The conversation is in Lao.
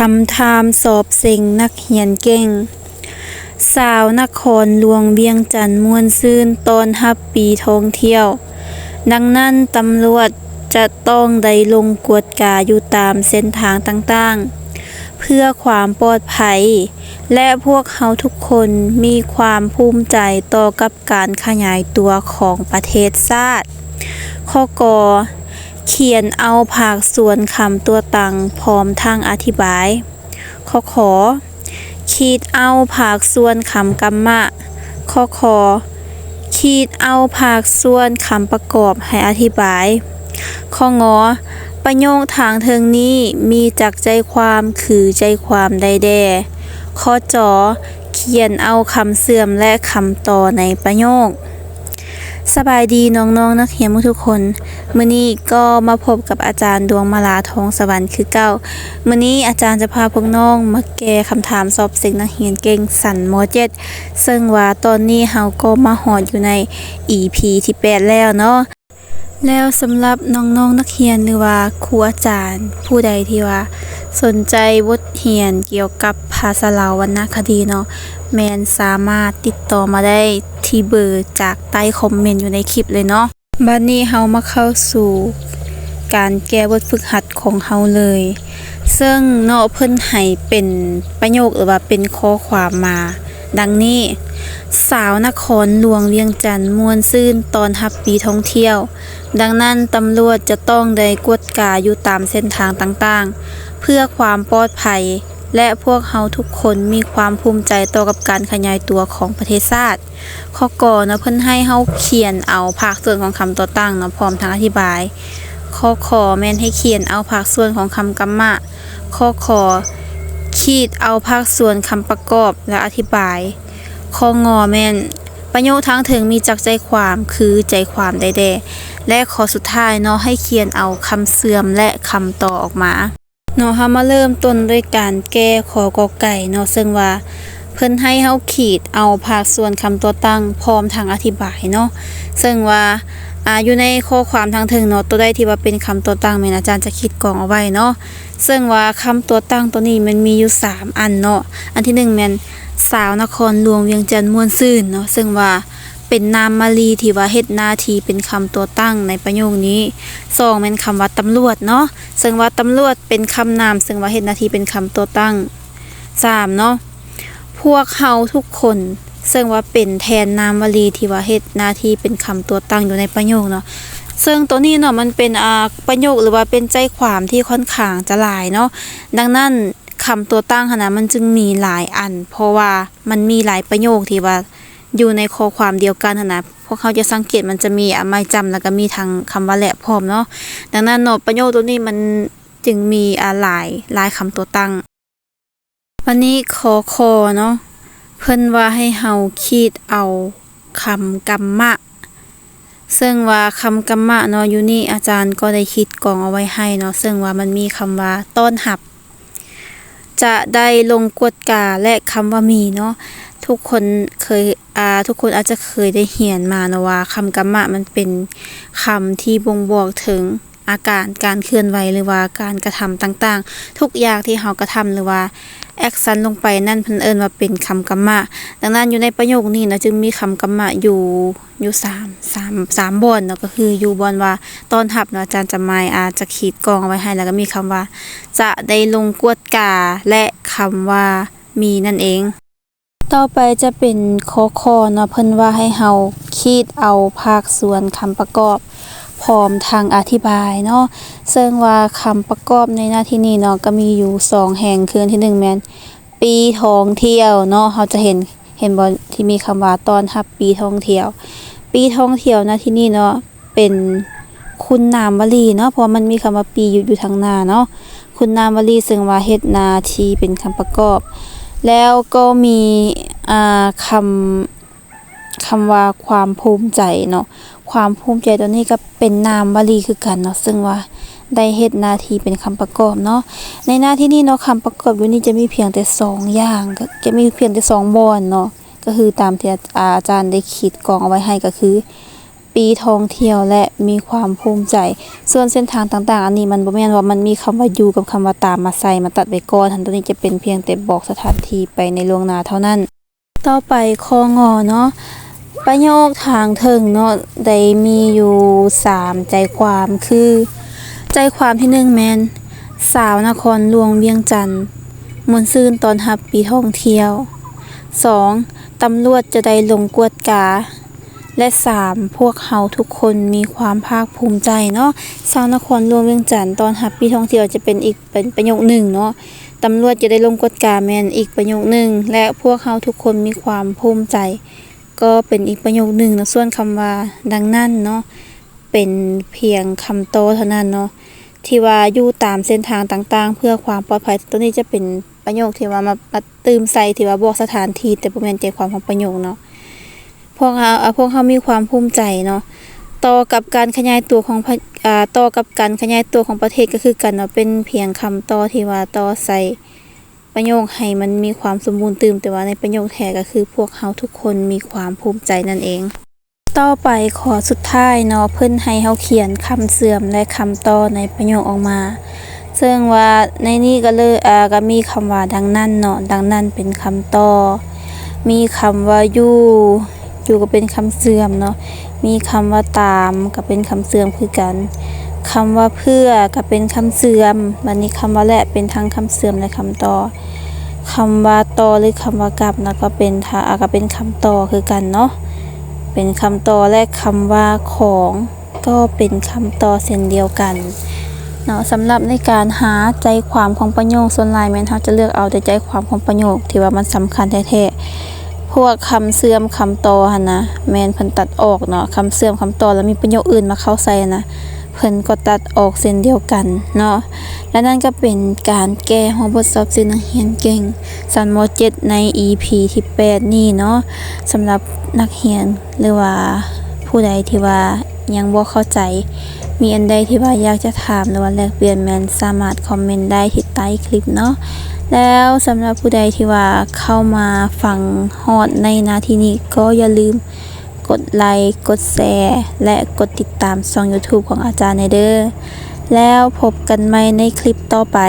ຄຳຖາມສອບເສັງນັກຮຽນເກັ່ງ. ຊາວນະຄອນຫຼວງວຽງຈັນມ່ວນຊື່ນຕ້ອນຮັບປີທ່ອງທ່ຽວ, ດັ່ງນັ້ນຕຳຫຼວດຈະຕ້ອງໄດ້ລົງກວດກາຢູ່ຕາມເສັ້ນທາງຕ່າງໆ ເພື່ອຄວາມປອດໄພ ແລະ ພວກເຮົາທຸກຄົນມີຄວາມພູມໃຈຕໍ່ກັບການຂະຫຍາຍຕົວຂອງປະເທດຊາດ. ຂໍ້ ກ, ຂຽນເອົາພາກສ່ວນຄຳຕົວຕັ້ງພ້ອມທັງອະທິບາຍ. ຂໍ້ ຂ, ຂີດເອົາພາກສ່ວນຄຳກຳມະ. ຂໍ້ ຄ, ຂີດເອົາພາກສ່ວນຄຳປະກອບໃຫ້ອະທິບາຍ. ຂໍ້ ງ, ປະໂຫຍກທາງເທິງນີ້ມີຈັກໃຈຄວາມຄືໃຈຄວາມໃດແດ່? ຂໍ້ ຈ, ຂຽນເອົາຄຳເຊື່ອມ ແລະ ຄຳຕໍ່ໃນປະໂຫຍກ. ສະບາຍດີນ້ອງໆນັກຮຽນໝົດທຸກຄົນ. ມື້ນີ້ກໍມາພົບກັບອາຈານດວງມາລາ ທອງສະຫວັນຄືເກົ່າ. ມື້ນີ້ອາຈານຈະພາພວກນ້ອງມາແກ້ຄຳຖາມສອບເສັງນັກຮຽນເກັ່ງຊັ້ນ ມໍເຈັດ ເຊິ່ງວ່າຕອນນີ້ເຮົາກໍມາຮອດຢູ່ໃນອີພີທີແປດແລ້ວເນາະ. ແລ້ວສຳລັບນ້ອງໆນັກຮຽນ ຫຼືວ່າຄູອາຈານຜູ້ໃດທີ່ວ່າສົນໃຈບົດຮຽນກ່ຽວກັບພາສາລາວວັນນະຄະດີເນາະ, ແມ່ນສາມາດຕິດຕໍ່ມາໄດ້ທີ່ເບີຈາກໃຕ້ຄອມເມັນຢູ່ໃນຄລິບເລີຍເນາະ. ບັດນີ້ເຮົາມາເຂົ້າສູ່ການແກ້ບົດຝຶກຫັດຂອງເຮົາເລີຍ. ເຊິ່ງເນາະ ເພິ່ນໃຫ້ເປັນປະໂຫຍກ ຫຼືວ່າເປັນຂໍ້ຄວາມມາດັ່ງນີ້: ຊາວນະຄອນຫຼວງວຽງຈັນມ່ວນຊື່ນຕ້ອນຮັບປີທ່ອງທ່ຽວ, ດັ່ງນັ້ນຕຳຫຼວດຈະຕ້ອງໄດ້ກວດກາຢູ່ຕາມເສັ້ນທາງຕ່າງໆ ເພື່ອຄວາມປອດໄພ ແລະ ພວກເຮົາທຸກຄົນມີຄວາມພູມໃຈຕໍ່ກັບການຂະຫຍາຍຕົວຂອງປະເທດຊາດ. ຂໍ້ ກ ເນາະ ເພິ່ນໃຫ້ເຮົາຂຽນເອົາພາກສ່ວນຂອງຄຳຕົວຕັ້ງເນາະ ພ້ອມທັງອະທິບາຍ. ຂໍ້ ຂ ແມ່ນໃຫ້ຂຽນເອົາພາກສ່ວນຂອງຄຳກຳມະ. ຂໍ້ ຂ ຂີດເອົາພາກສ່ວນຄຳປະກອບ ແລະ ອະທິບາຍ. ຂໍ້ ງ ແມ່ນປະໂຫຍກທາງເທິງມີຈັກໃຈຄວາມຄືໃຈຄວາມໃດແດ່? ແລະ ຂໍ້ສຸດທ້າຍເນາະ ໃຫ້ຂຽນເອົາຄຳເຊື່ອມ ແລະ ຄຳຕໍ່ອອກມາ. ເນາະ ເຮົາມາເລີ່ມຕົ້ນດ້ວຍການແກ້ຂໍ້ ກ ໄກ່ ເນາະ ເຊິ່ງວ່າເພິ່ນໃຫ້ເຮົາຂີດເອົາພາກສ່ວນຄຳຕົວຕັ້ງພ້ອມທັງອະທິບາຍເນາະ. ເຊິ່ງວ່າ ອາ ຢູ່ໃນຂໍ້ຄວາມທາງເທິງເນາະ ຕົວໃດທີ່ວ່າເປັນຄຳຕົວຕັ້ງ ແມ່ນອາຈານຈະຂີດກອງເອົາໄວ້ເນາະ. ເຊິ່ງວ່າຄຳຕົວຕັ້ງຕົວນີ້ມັນມີຢູ່ສາມອັນເນາະ. ອັນທີໜຶ່ງແມ່ນ ຊາວນະຄອນຫຼວງວຽງຈັນມ່ວນຊື່ນເນາະ ເຊິ່ງວ່າ ເປັນນາມວະລີທີ່ວ່າເຮັດໜ້າທີ່ເປັນຄຳຕົວຕັ້ງໃນປະໂຫຍກນີ້. ສອງ ແມ່ນຄຳວ່າຕຳຫຼວດເນາະ ເຊິ່ງວ່າຕຳຫຼວດເປັນຄຳນາມ ເຊິ່ງວ່າເຮັດໜ້າທີ່ເປັນຄຳຕົວຕັ້ງ. ສາມ ເນາະ ພວກເຮົາທຸກຄົນ ເຊິ່ງວ່າເປັນແທນນາມວະລີທີ່ວ່າເຮັດໜ້າທີ່ເປັນຄຳຕົວຕັ້ງຢູ່ໃນປະໂຫຍກເນາະ. ເຊິ່ງໂຕນີ້ເນາະ ມັນເປັນ ອາ ປະໂຫຍກ ຫຼືວ່າເປັນໃຈຄວາມທີ່ຄ່ອນຂ້າງຈະຫຼາຍເນາະ. ດັ່ງນັ້ນ ຄຳຕົວຕັ້ງຫັ້ນນະ ມັນຈຶ່ງມີຫຼາຍອັນ ເພາະວ່າມັນມີຫຼາຍປະໂຫຍກທີ່ວ່າ ຢູ່ໃນຂໍ້ຄວາມດຽວກັນຫັ້ນນະ, ພວກເຮົາຈະສັງເກດມັນຈະມີ ອາ ໄມ້ຈ້ຳ ແລ້ວກໍມີທັງຄຳວ່າ ແລະ ພ້ອມເນາະ. ດັ່ງນັ້ນເນາະ ປະໂຫຍກໂຕນີ້ມັນຈຶ່ງມີ ອາ ຫຼາຍ ຫຼາຍຄຳຕົວຕັ້ງ. ບັດນີ້ ຂໍ້ ຂໍ ເນາະ, ເພິ່ນວ່າໃຫ້ເຮົາຂີດເອົາຄຳກຳມະ, ເຊິ່ງວ່າຄຳກຳມະເນາະ ຢູ່ນີ້ອາຈານກໍໄດ້ຂີດກອງເອົາໄວ້ໃຫ້ເນາະ, ເຊິ່ງວ່າມັນມີຄຳວ່າ ຕ້ອນຮັບ ຈະໄດ້ລົງກວດກາ ແລະ ຄຳວ່າມີເນາະ. ທຸກຄົນເຄີຍ ອາ ທຸກຄົນອາດຈະເຄີຍໄດ້ຮຽນມາເນາະວ່າ ຄຳກຳມະມັນເປັນຄຳທີ່ບົ່ງບອກເຖິງອາການການເຄື່ອນໄຫວ ຫຼືວ່າການກະທຳຕ່າງໆ. ທຸກຢ່າງທີ່ເຮົາກະທຳ ຫຼືວ່າແອັກຊັນລົງໄປນັ້ນ ເພິ່ນເອີ້ນວ່າເປັນຄຳກຳມະ. ດັ່ງນັ້ນ ຢູ່ໃນປະໂຫຍກນີ້ເນາະ ຈຶ່ງມີຄຳກຳມະຢູ່ ຢູ່ສາມ ສາມ ສາມບ່ອນເນາະ, ກໍຄືຢູ່ບ່ອນວ່າ ຕ້ອນຮັບເນາະ, ອາຈານຈະໝາຍ ອາ ຈະຂີດກອງເອົາໄວ້ໃຫ້, ແລ້ວກໍມີຄຳວ່າ ຈະໄດ້ລົງກວດກາ ແລະ ຄຳວ່າ ມີ ນັ້ນເອງ. ຕໍ່ໄປຈະເປັນ ຂໍ້ ຂໍ ເນາະ, ເພິ່ນວ່າໃຫ້ເຮົາຂີດເອົາພາກສ່ວນຄຳປະກອບ ພ້ອມທັງອະທິບາຍເນາະ, ເຊິ່ງວ່າຄຳປະກອບໃນໜ້າທີ່ນີ້ເນາະ ກໍມີຢູ່ສອງແຫ່ງ, ຄືອັນທີໜຶ່ງແມ່ນ ປີທ່ອງທ່ຽວເນາະ, ເຮົາຈະເຫັນ ເຫັນບໍ່ ທີ່ມີຄຳວ່າ ຕ້ອນຮັບປີທ່ອງທ່ຽວ. ປີທ່ອງທ່ຽວໃນທີ່ນີ້ເນາະ ເປັນຄຸນນາມວະລີເນາະ, ເພາະວ່າມັນມີຄຳວ່າ ປີ ຢູ່ ຢູ່ທາງໜ້າເນາະ, ຄຸນນາມວະລີ ເຊິ່ງວ່າເຮັດໜ້າທີ່ເປັນຄຳປະກອບ. ແລ້ວກໍມີ ອາ ຄຳ ຄຳວ່າ ຄວາມພູມໃຈເນາະ, ຄວາມພູມໃຈຕົວນີ້ກໍເປັນນາມວະລີຄືກັນເນາະ, ເຊິ່ງວ່າໄດ້ເຮັດໜ້າທີ່ເປັນຄຳປະກອບເນາະ. ໃນໜ້າທີ່ນີ້ເນາະ ຄຳປະກອບຢູ່ນີ້ຈະມີພຽງແຕ່ສອງຢ່າງ, ຈະມີພຽງແຕ່ສອງບ່ອນເນາະ, ກໍຄືຕາມທີ່ອາ ອາຈານໄດ້ຂີດກອງເອົາໄວ້ໃຫ້ ກໍຄື ປີທ່ອງທ່ຽວ ແລະ ມີຄວາມພູມໃຈ. ສ່ວນເສັ້ນທາງຕ່າງໆ ອັນນີ້ມັນບໍ່ແມ່ນວ່າມັນມີຄຳວ່າຢູ່ກັບຄຳວ່າຕາມມາໃສ່ ມາຕັດໄວ້ກ່ອນຫັ້ນ, ໂຕນີ້ຈະເປັນພຽງແຕ່ບອກສະຖານທີ່ໄປໃນລ່ວງໜ້າເທົ່ານັ້ນ. ຕໍ່ໄປ ຂໍ້ ງ ເນາະ, ປະໂຫຍກທາງເທິງເນາະ ໄດ້ມີຢູ່ສາມໃຈຄວາມ ຄື ໃຈຄວາມທີໜຶ່ງແມ່ນ ຊາວນະຄອນຫຼວງວຽງຈັນມ່ວນຊື່ນຕ້ອນຮັບປີທ່ອງທ່ຽວ, ສອງ ຕຳຫຼວດຈະໄດ້ລົງກວດກາ ແລະ ສາມ ພວກເຮົາທຸກຄົນມີຄວາມພາກພູມໃຈເນາະ. ຊາວນະຄອນຫຼວງວຽງຈັນຕ້ອນຮັບປີທ່ອງທ່ຽວ ຈະເປັນອີກ ເປັນປະໂຫຍກໜຶ່ງເນາະ, ຕຳຫຼວດຈະໄດ້ລົງກວດກາແມ່ນອີກປະໂຫຍກໜຶ່ງ ແລະ ພວກເຮົາທຸກຄົນມີຄວາມພູມໃຈ ກໍເປັນອີກປະໂຫຍກໜຶ່ງເນາະ. ສ່ວນຄຳວ່າ ດັ່ງນັ້ນເນາະ ເປັນພຽງຄຳຕໍ່ເທົ່ານັ້ນເນາະ ທີ່ວ່າຢູ່ຕາມເສັ້ນທາງຕ່າງໆ ເພື່ອຄວາມປອດໄພ. ໂຕນີ້ຈະເປັນປະໂຫຍກທີ່ວ່າມາ ມາຕື່ມໃສ່ ທີ່ວ່າບອກສະຖານທີ່ ແຕ່ບໍ່ແມ່ນໃຈຄວາມຂອງປະໂຫຍກເນາະ. ພວກເຮົາ ອາ ພວກເຮົາມີຄວາມພູມໃຈເນາະ ຕໍ່ກັບການຂະຫຍາຍຕົວຂອງ ອາ ຕໍ່ກັບການຂະຫຍາຍຕົວຂອງປະເທດກໍຄືກັນເນາະ, ເປັນພຽງຄຳຕໍ່ທີ່ວ່າຕໍ່ໃສ່ປະໂຫຍກໃຫ້ມັນມີຄວາມສົມບູນຕື່ມ, ແຕ່ວ່າໃນປະໂຫຍກແທ້ກໍຄືພວກເຮົາທຸກຄົນມີຄວາມພູມໃຈນັ້ນເອງ. ຕໍ່ໄປ ຂໍ້ສຸດທ້າຍເນາະ, ເພິ່ນໃຫ້ເຮົາຂຽນຄຳເຊື່ອມ ແລະ ຄຳຕໍ່ໃນປະໂຫຍກອອກມາ. ເຊິ່ງວ່າໃນນີ້ກໍເລີຍ ອາ ກໍມີຄຳວ່າ ດັ່ງນັ້ນເນາະ, ດັ່ງນັ້ນເປັນຄຳຕໍ່, ມີຄຳວ່າ ຢູ່ ຢູ່ກໍເປັນຄຳເຊື່ອມເນາະ, ມີຄຳວ່າ ຕາມ ກໍເປັນຄຳເຊື່ອມຄືກັນ, ຄຳວ່າ ເພື່ອ ກໍເປັນຄຳເຊື່ອມ, ບັດນີ້ຄຳວ່າ ແລະ ເປັນທັງຄຳເຊື່ອມ ແລະ ຄຳຕໍ່, ຄຳວ່າ ຕໍ່ ຫຼື ຄຳວ່າ ກັບ ນະ ກໍເປັນ ທະ ອາ ກໍເປັນຄຳຕໍ່ຄືກັນເນາະ, ເປັນຄຳຕໍ່ ແລະ ຄຳວ່າ ຂອງ ກໍເປັນຄຳຕໍ່ເຊັ່ນດຽວກັນເນາະ. ສຳລັບໃນການຫາໃຈຄວາມຂອງປະໂຫຍກ, ສ່ວນຫຼາຍແມ່ນເຮົາຈະເລືອກເອົາແຕ່ໃຈຄວາມຂອງປະໂຫຍກທີ່ວ່າມັນສຳຄັນແທ້ໆ. ພວກຄຳເຊື່ອມຄຳຕໍ່ຫັ້ນນະ ແມ່ນເພິ່ນຕັດອອກເນາະ, ຄຳເຊື່ອມຄຳຕໍ່ ແລ້ວມີປະໂຫຍກອື່ນມາເຂົ້າໃສ່ຫັ້ນນະ ເພິ່ນກໍຕັດອອກເຊັ່ນດຽວກັນເນາະ. ແລະ ນັ້ນກໍເປັນການແກ້ຫົວບົດສອບເສັງນັກຮຽນເກັ່ງຊັ້ນ ມໍເຈັດ ໃນ ອີພີ ທີແປດນີ້ເນາະ. ສຳລັບນັກຮຽນ ຫຼືວ່າຜູ້ໃດທີ່ວ່າຍັງບໍ່ເຂົ້າໃຈ, ມີອັນໃດທີ່ວ່າຢາກຈະຖາມ ຫຼືວ່າແລກປ່ຽນ ແມ່ນສາມາດຄອມເມັນໄດ້ທີ່ໃຕ້ຄລິບເນາະ. ແລ້ວສຳລັບຜູ້ໃດທີ່ວ່າເຂົ້າມາຟັງຮອດໃນນາທີນີ້ ກໍຢ່າລືມກົດໄລ, ກົດແຊ ແລະ ກົດຕິດຕາມຊ່ອງ YouTube ຂອງອາຈານແດ່ເດີ້. ແລ້ວພົບກັນໃໝ່ໃນຄລິບຕໍ່ໄປ.